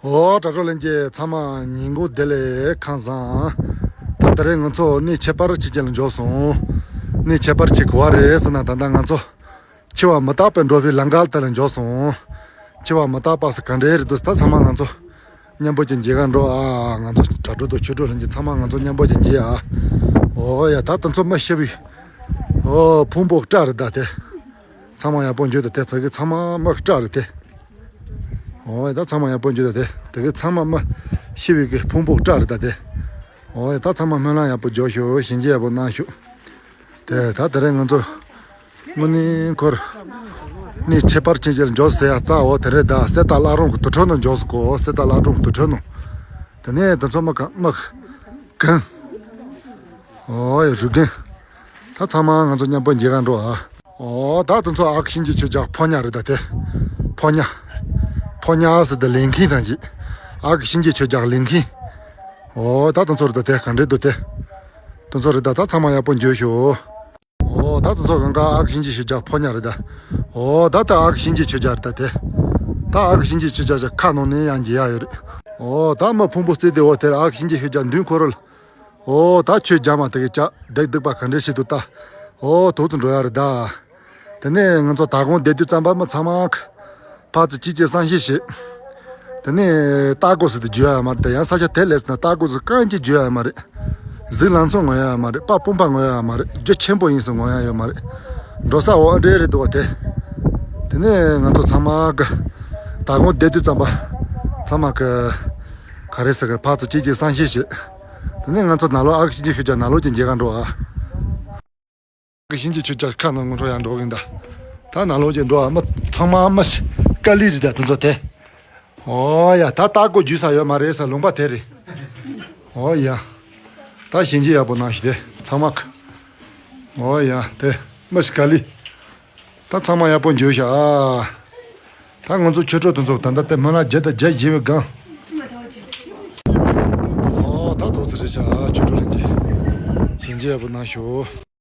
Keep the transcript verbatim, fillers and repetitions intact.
ཨོ། དྲ་གྲོགས་ལྷན་རྒྱས་ཚང་མ་ཉིན་གུང་བདེ་ལེགས། ཁམས་བཟང་། ད་ད་རེས་ང་ཚོ་གནས་ཁྱད་པར་ཅན་ཅིག་ལ་འབྱོར་སོང་། གནས་ཁྱད་པར་ཅན་ག་པར་རེད་ཟེར་ན། ད་ལྟ་ང་ཚོ་འཆི་བ་མི་རྟག་པའི་འགྲོ་བའི་ལམ་ཁ་དེ་ལ་འབྱོར་སོང་། འཆི་བ་མི་རྟག་པ་ཟེར་ག་འདྲ་རེད་འདུག་ད་ཚང་མ་ང་ཚོ་མཉམ་པོ་ཅིག་མཇལ་ག་འགྲོ་ཨ། ང་ཚོ་དྲ་གྲོགས་དང་ཆོས་གྲོགས་ལྷན་རྒྱས་ཚང་མ་ང་ཚོ་མཉམ་པོ་ཅིག་མཇལ་ཨ། ཨོ་ཡ། ད་དེ་ཚོ་མི་ཤི་བའི་ཨོ་ཕུང་པོ་སྐྲ་རེད་ད་དེ། ཚང་མ་ཡག་པོ་འཇུ་དང་དེ་ཚ་གི་ཚང་མ་མི་སྐྲ་རེད་དེ། ཨོ་ཡ། ད་ཚང་མ་ཡག་པོ་འཇུ་དང་དེ། དེ་གི་ཚང་མ་མི་ཤི་བའི་གི་ཕུང་པོ་སྐྲ་རེད་ད་དེ། ཨོ་ཡ། ད་ཚང་མ་སྨོན་ལམ་ཡག་པོ་རྒྱོབ་ཤོག་བྱིན་གྱིས་ཡག་པོ་གནང་ཤོག་དེ་ད་དེ་རིང་ང་ཚོ་དངོས་གནས་ཁོར་གནས་ཁྱད་པར་ཅན་ཅིག་ལ་འབྱོར་ཟེར་ཡ་རྩ་བོ་དེ་རེད་ད། གསེར་རྟ་བླ་རུང་གི་དུར་ཁྲོད་ནང་འབྱོར་སོང་གོ། གསེར་རྟ་བླ་རུང་གི་དུར་ཁྲོད་ནང་། དེ་ནས་དེ་ཚོ་མི་གང་མི་གང་། ཨོ་ཡ། རུས་རྒན། ད་ཚང་མ་ང་ཚོ་མཉམ་པོ་མཇལ་ག་འགྲོ་ཨ། ཨོ། ད་དེ་ཚོ་ཨ་ཁུ་གཤིན་རྗེ་ཆོས་རྒྱལ་ཕོ་ཉ་རེད་ད་དེ། ཕོ་ཉ། ཕོ་ཉ་ཟེར་དེ་ལེན་མཁན་དང་ཅིག་ཨ་ཁུ་གཤིན་རྗེ་ཆོས་རྒྱལ་ལེན་མཁན། ཨོ། ད་དེ་ཚོ་རེད་ད་དེ། ག་འདྲས་འདུག་དེ། དེ་ཚོ་རེད་ད། ད་ཚང་མ་ཡག་པོ་འཇུ་ཤོག་ཨོ། ད་དེ་ཚོ་གང་ག་ཨ་ཁུ་གཤིན་རྗེ་ཆོས་རྒྱལ་ཕོ་ཉ་རེད་ད། ཨོ། ད་ད་ཨ་ཁུ་གཤིན་རྗེ་ཆོས་རྒྱལ་རེད་ད་དེ། ད་ཨ་ཁུ་གཤིན་རྗེ་ཆོས་རྒྱལ་གྱི་ཁ་ནང་ནས་ཡང་མཇལ་ཡ་ཡོད་རེད། ཨོ། ད་མི་ཕུང་པོ་རྩེ་དེ་འོ་དེར་ཨ་ཁུ་གཤིན་རྗེ་ཆོས་རྒྱལ་མདུན་ཁོ་རོ་ལ། ཨོ། ད་ཁྱོད་རྒྱ་མ་དེ་གི་ཅག་བདེ་སྡུག་པ་ག་འདྲ་ཞིག་འདུག་ད། ཨོ། དུག་ཙམ་འགྲོ་ཡ་རེད་ད། དེ་ནས་ང་ཚོ་ད་དགོང་བསྡད་དུས་ཙམ་པ་མི་ཚང་མ་ཕར་ཚུར་གཅིག་གཅིག་བསམ་ཤེས་བྱེད། དེ་ནས་ལྟ་སྒོ་ཟེར་དེ་འཇུ་ཡ་ཡོད་མ་རེད་ད། ཡང་ས་ཆ་དེ་ལས་ན་ལྟ་སྒོ་ཟེར་གང་ཅི་འཇུ་ཡ་ཡོད་མ་རེད། གཟུགས་ལམ་སང་ངོ་ཡ་ཡོད་མ་རེད། པ་དཔུང་པ་ངོ་ཡ་ཡོད་མ་རེད། རྒྱུ་ཆེན་པོ་ཡིན་ཟེར་ངོ་ཡ་ཡོད་མ་རེད། འགྲོ་ས་འོ་འདྲ་རེད་འདུག་བ་དེ། དེ་ནས་ང་ཚོ་ཚང་མ་གི་ད་དགོང་བསྡད་དུས་ཙམ་པ་ཚང་མ་གི་ག་རེ་ཟེར་གི་ཕར་ཚུར་གཅིག་གཅིག་བསམ་ཤེས་བྱེད། དེ་ནས་ང་ཚོ་ནང་ལོགས་ཨ་ཁུ་གཤིན་རྗེ་ཆོས་རྒྱལ་ནང་ལོགས་ཀྱི་མཇལ་ག་འགྲོ་ཨ། ཨ་ཁུ་གཤིན་རྗེ་ཆོས་རྒྱལ་ཁ་ནང་ངོ་འཕྲོ་ཡང་འགྲོ་གིན་ད། ད་ནང་ལོགས་ཀྱི་འགྲོ་ཨ། མི་ཚང་མ་མི་ཤི་དཀའ་ལས་རེད་ད་དེ་ཚོ་དེ། ཨོ་ཡ། ད་ལྟ་སྒོ་འཇུ་ས་ཡོད་མ་རེད་ས། ལུང་པ་དེ་རེད། ཨོ་ཡ། ད་བྱིན་གྱིས་ཡག་པོ་གནང་ཞིག་དེ་ཚང་མ་གི། ཨོ་ཡ། དེ་མི་ཤི་དཀའ་ལས། ད་ཚང་མ་ཡག་པོ་འཇུ་ཤག་ཨ། ད་ང་ཚོ་ཆོས་གྲོགས་དེ་ཚོ་ད་ལྟ་དེ་སྨོན་ལམ་རྒྱབ་དང་རྒྱབ་བཞིན་པའི་སྒང་། ཨོ། ད་དོ་ཚིག་རེད་ཤག་ཨ། ཆོས་གྲོགས་ལྷན་རྒྱས། བྱིན་གྱིས་ཡག་པོ་གནང་ཤོག